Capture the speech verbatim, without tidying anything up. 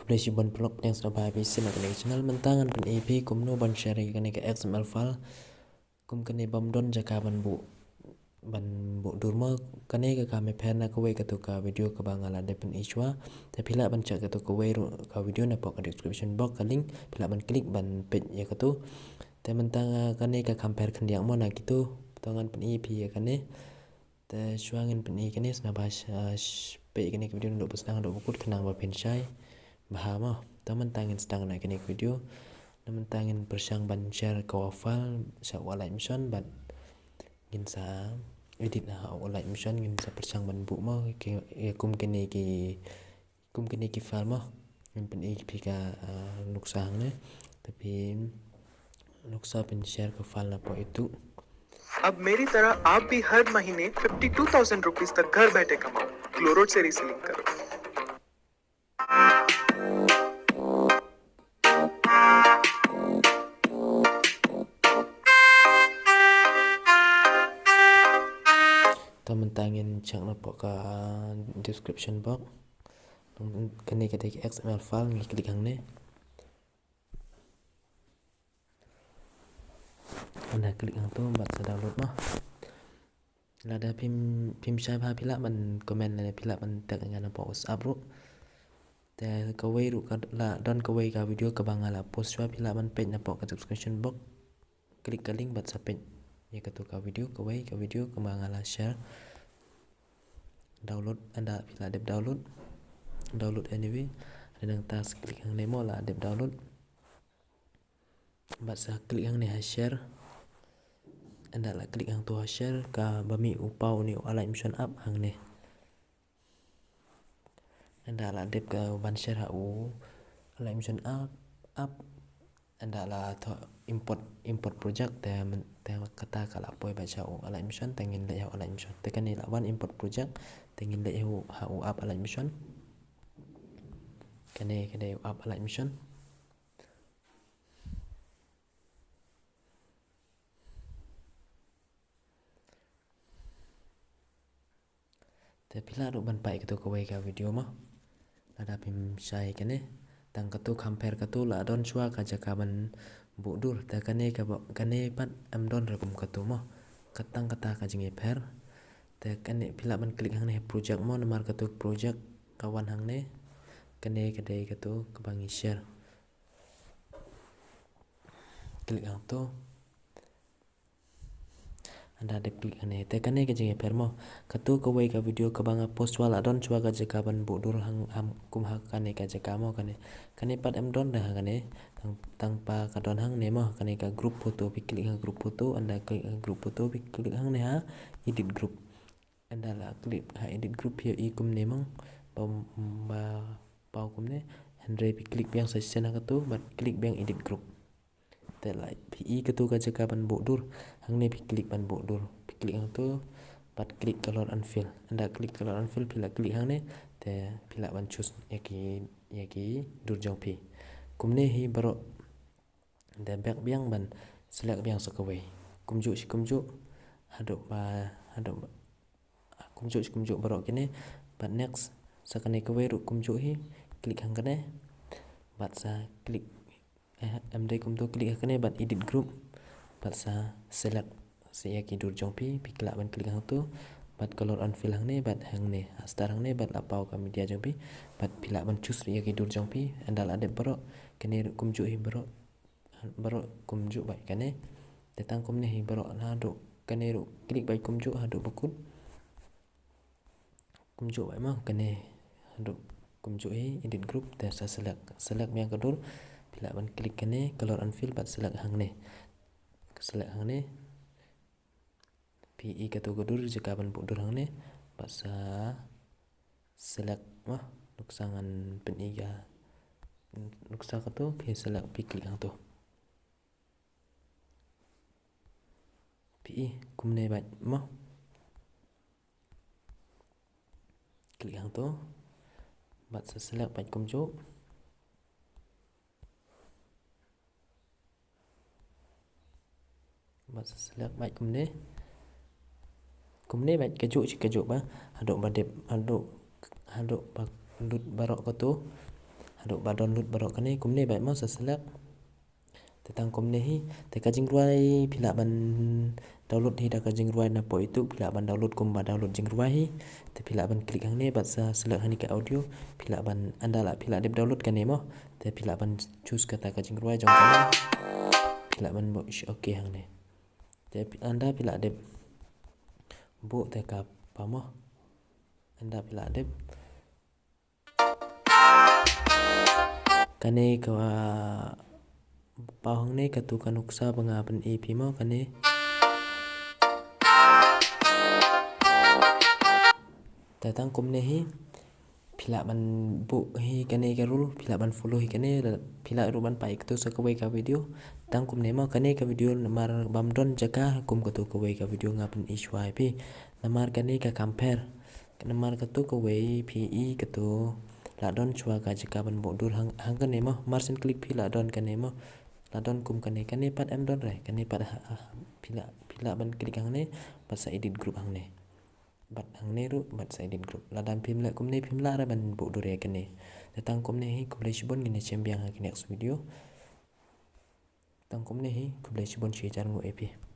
Khublei shibun paralok, thanks for watching. Sa kane ka channel mynta ngan pyni phi kumno ban share ïa kane ka X M L file. Kum kane bym don jaka ban buh, ban buh dur mo. Kane ka kam pher na kawei katu ka video kaba nga la dep pyni shuwa. Te phi lah ban check katu kawei ruh ka video napoh ka description box ka link. Phi lah ban click ban peit ïa katu. Te mynta nga kane ka kam pher khyndiat mo na kitu. Te ngan pyni phi ïa kane. Te shuwa ngin pyni kane sngewbha sh-, sh-, peit kane ka video naduh ba sdang haduh ba kut khnang ba phin shai bha mo. Te mynta ngin sdang na kane ka video. Te mynta ngin pyrshang ban share ka file sha u Alight Mission bad ngin sa edit ha u Alight Mission, ngin sa pyrshang ban buh mo ki, kum kine ki, kum kine ki file mo. Ngin pyni phi ka, ah, nuksa hangne. Te phi nuksa phin share ka file napoh itu. अब मेरी तरह आप भी हर महीने फिफ्टी टू थाउजेंड रुपीज तक घर बैठे कमाओ। ग्लोरोड से रीसेलिंग करो। Te mynta ngin check napoh ka description box. Kane ka dei ka X M L file, ngi click hangne. Ynda click hangto bad sa download mo. Lada phim, phim shai bha phi lah ban comment lane phi lah ban tag ïa nga napoh WhatsApp ruh. Te kawei ruh ka la don kawei ka video kaba nga la post shuwa, phi lah ban peit napoh ka description box. Click ka link bad sa peit ïa katu ka video, kawei ka video kaba nga la share. Download, ynda phi la dep download. Download anyway. Ynda nangta sa click hangne mo la dep download. Bad sa click hangne ha share. Ynda la click hangto ha share, kaba mih u paw une u Alight Mission app hangne. Ynda la dep ka ban share ha u Alight Mission app, app. Ynda la thoh import, import project, te, te kata ka la poi beit sha u Alight Mission, te ngin leit ha u Alight Mission. Te kane la wan import project, te ngin leit ha u, ha u app Alight Mission. Kane, kane u app Alight Mission. Te phi lah ruh ban peit katu kawei ka video mo. Lada phim shai kane. Tang katu kham pher, katu la don shuwa ka jaka ban buh dur. Te kane kaba, kane pat em don ruh kum katu mo. Ka tang kata ka jingïapher. Te kane phi lah ban click hangne project mo, namar katu project ka wan hangne. Kane ka dei katu kaba ngi share. Click hangto. Ynda dep click hangne. Te kane ka jingïapher mo. Katu kawei ka video kaba nga post shuwa la don shuwa ka jaka ban buh dur hang, ham, kum ha kane ka jaka mo kane. Kane pat em don da ha kane. Tang, tang pa ka don hangne mo. Kane ka group photo, phi click ha group photo, ynda click ha group photo, phi click hangne ha edit group. Ynda la click ha edit group phi ïohi kumne mo. Ba, ba paw kumne. Hynrei phi click biang sa shisien ha katu, bad click biang edit group. Te la phi i katu ka jaka ban buh dur. Hangne phi click ban buh dur. Phi click hangto, bad click color and fill. Ynda click color and fill, phi la click hangne, te phi lah ban choose ïa ki, ïa ki dur jong phi. Kumne hi baroh. Te back biang ban select biang sa kawei. Kumjuh shi kumjuh, haduh ba, haduh ba, kumjuh shi kumjuh baroh kine. Bad next, sa kane kawei ruh kumjuh hi, click hang kane. Bad sa click, eh, em dei kumto, click ha kane bad edit group. Bad sa select sa ïa ki dur jong phi, phi lah ban click hangto. Bad color and fill hangne, bad hangne, ha start hangne, bad la paw ka media jong phi. Bad phi lah ban choose ïa ki dur jong phi, ynda la dep baroh, kane ruh kumjuh hi baroh. Baroh kumjuh bad kane. Te tang kumne hi baroh, haduh kane ruh click bad kumjuh haduh ba kut. Kumjuh bad mo kane. Haduh kumjuh hi edit group, te sa select. Select biang ka dur. Phi lah ban click kane color and fill bad select hangne. Select hangne. Phi i katu ka dur, jaka ban buh dur hangne. Bad sa select mo. Nuksa ngan pyni ka nuksa katu, phi select, phi click hangto. Phi i kumne bad mo. Click hangto. Bad sa select bad kumjuh. Bad sa select bad kumne. Kumne bad kajuh shi kajuh ba. Haduh ba dep, haduh, haduh ba lut baroh katu. Haduh ba download baroh kane kumne beit mo, sa select. Te tang kumne hi, te ka jingrwai phi lah ban download hi da ka jingrwai na poi tu, phi lah ban download kumba download jingrwai hi. Te phi lah ban click hangne bad sa select hangne ka audio, phi lah ban ynda lah phi lah dep download kane mo. Te phi lah ban choose kata ka jingrwai jong kane. Phi lah ban buh shi okay hangne. Te phi- ynda phi lah dep buh te ka pa mo. Ynda phi lah dep. Kane ka paw hangne katu ka nuksa ba nga pyni phi mo kane. Te tang kumne hi phi lah ban buh hi kane ka rule, phi lah ban follow hi kane, phi lah ruh ban peit katu sa kawei ka video. Tang kumne mo, kane ka video namar bym don jaka kum katu kawei ka video nga pyni shuwa ïa phi. Namar kane ka compare. Namar katu kawei phi i katu la don shuwa ka jaka ban buh dur hang, hang kane mo. Mar shen click phi la don kane mo. La don kum kane, kane pat em don re. Kane pat ha, ha, phi lah, phi lah ban click hangne bad sa edit group hangne. Bad hangne ruh bad sa edit group. Lada phim lah kumne phim lah re ban buh dur ïa kane. Te tang kumne hi, khublei shibun, ngin ïa shem biang ha ka next video. Tang kumne hi, khublei shibun, shi hajar nguh ïa phi.